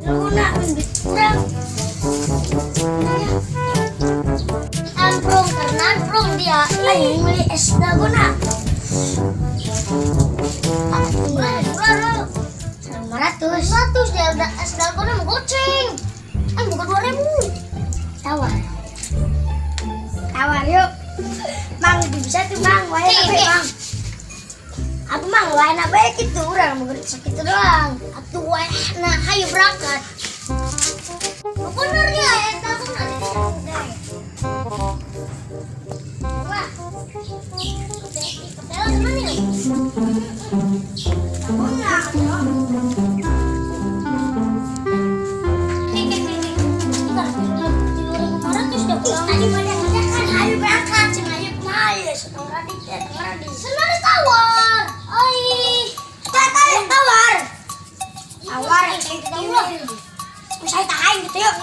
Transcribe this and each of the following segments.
Luna, kurang. Amprong karena amprong dia. Aing beli es dalgona. 500. 500 dia udah es dalgona mau goceng. Aing buka 2000. Tawar. Tawar yuk. Mang bisa tuh, Mang, wae apa, Mang? Apa, Mang, wae na bae gitu, urang mau segitu doang. Atuh wae nah, hayu berangkat. Bener ya, es dalgona. Wah. Bella kemana ya? Dalgona. Tadi banyak kan, ayo berangkat, cing ayo kumaha ya, setengah radit ya, setengah radit. Senang tawar. Ai, tawar, tawar. Tawar, kita ulah. Saya tahan gitu yuk.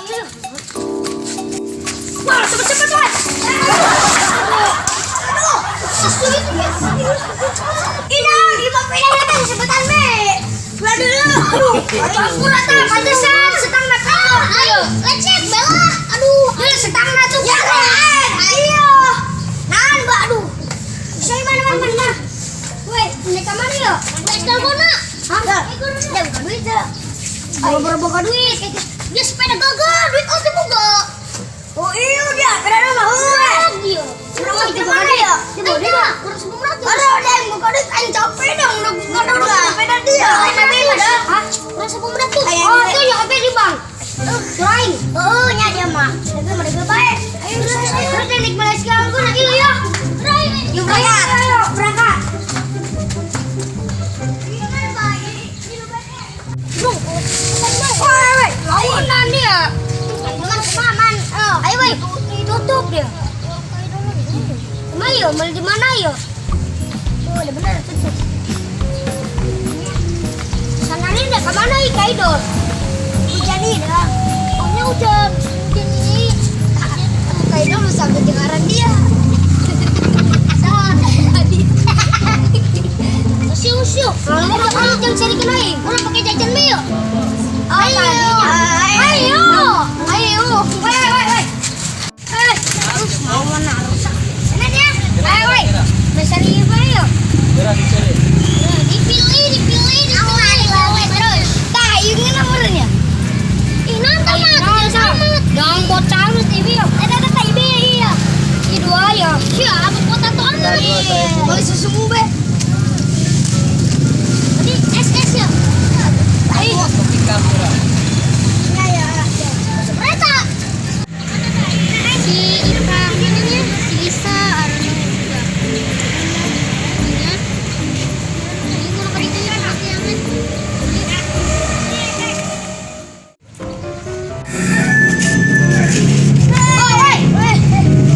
Wah, cepet cepet, wah. Aduh, ini lima pindah datang sebutan be. Dua dulu. Aduh, aku rata pantesan setang nak. Ayo, lecet Bella. Aduh, dulu setang nak tuh. Ya, ayo. Nah, mbak, aduh. Saya mana mana mana. Woi, mereka mana ya? Es dalgona. Hah? Ya, buka duit ya. Baru buka duit. Dia sepeda gagal, duit os dibuka. Oh iya dia, sepeda mah heuh. Iya. Kurang itu mana ya? Di bawah dia. Kurang 900. Ada yang buka duit aing capek dong, udah buka sepeda dia. Hah? Kurang 900. Oh, itu yang apa di bank? Suraing. Oh, nya dia mah. Tapi mereka baik. Ayo, terus naik Malaysia gua nak ya. Yuk berangkat. Ayo berangkat. Woi, lawanan dia. Aman, aman. Ayo, woi, tutup dia. Mana yo? Mau di mana yo? Oh, udah benar tutup. Sana ini dah ke mana ih Kaidol? Hujan ini dah. Oh, hujan. Hujan ini. Kaidol bisa kedengaran dia. Tadi. Usiu usiu. Kalau jangan cari kenai. Orang pakai jajan mie yo. Ayo. Ayo. Ayo. Woi woi woi. Eh, mau mana rusak. Sana dia. Ayo woi. Besar ibu ayo. Dipilih, dipilih, dipilih. Terus. Tah, ini nomornya. Ih, nonton mah, sama. Dong bocah lu TV yo. Eh, ada tak ibe iya. Ini dua ya. Siapa kota tuh Boleh susu be. Tadi SS ya. Ayo. Ya ya. Kereta. Si Ika, si Lisa, Arno juga. Ya. Ini kurang kerja ya, jangan. Oh, woi.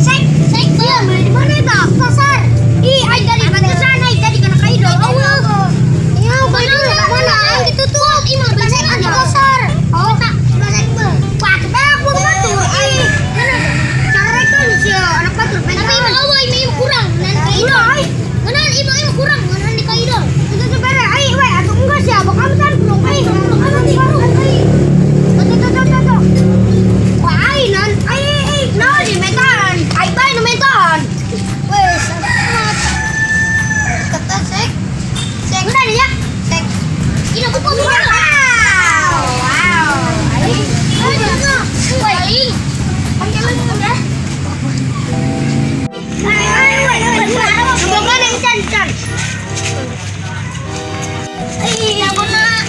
Sek, sek, iya, beli di mana itu? Pasar. Ih, aing dari pantesan aing tadi kena kaidol. Allah. Iya, mana mana aing ditutup. Ima pasar di pasar. Oh, tak pasar ieu. Wah, kita aku batur. Ih, mana? Cara itu si anak batur. Tapi ima awal ima ima kurang nanti Iya, kaidol. aing. Mana ima ima kurang nanti kaidol. Itu tuh bare aing we atuh enggak sih, abang kamu kan belum aing. Kamu baru aing. Tuh tuh tuh tuh tuh. Wah, aing nan, aing aing naon di metan. Aing bae nu metan. Wes, kata sek. Sek. Udah ya. Sek. Ini aku buka. Wow, wow. Aing. Aing. Panggil lu ya. Ayo, ayo, ayo, Semoga nih can can. Aing, aku nak.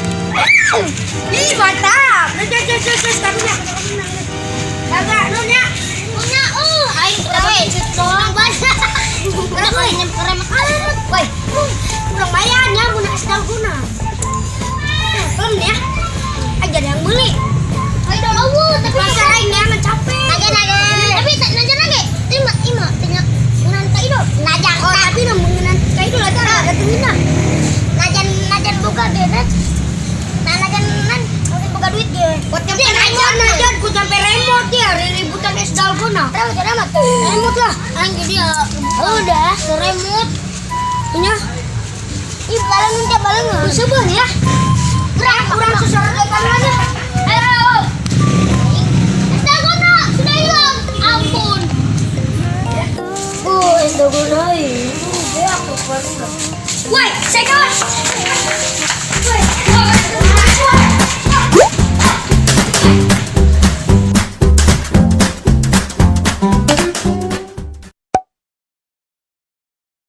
Ih, mantap. Terus, terus, terus, terus, kamunya. Kagak, nunya. Punya, oh, aing weh, kurang banyak. Kurang banyak, kurang amat. Woi, kurang bayar ya, guna es dalgona. Belum nih ya. Aja ada yang beli. Kaidol awu, tapi Pasar aing jangan capek. Najan najan. Tapi tak najan lagi. Ima ima tengah ngenan kaidol. Najan. Oh, tapi nu mengenai kaidol ada ada tengina. Najan najan buka ge nah. Nah najan nan mungkin buka duit ge. Buat nyampe remote, najan ku sampai remote ya, ributan es dalgona. Tahu cara amat. Remote lah. Aing dia. Udah, remote. Punya. Ih, baleng minta baleng. Sebuah ya. Kurang Kurang susah rekan aja. Ayo. Gulay. Wait, second. Wait.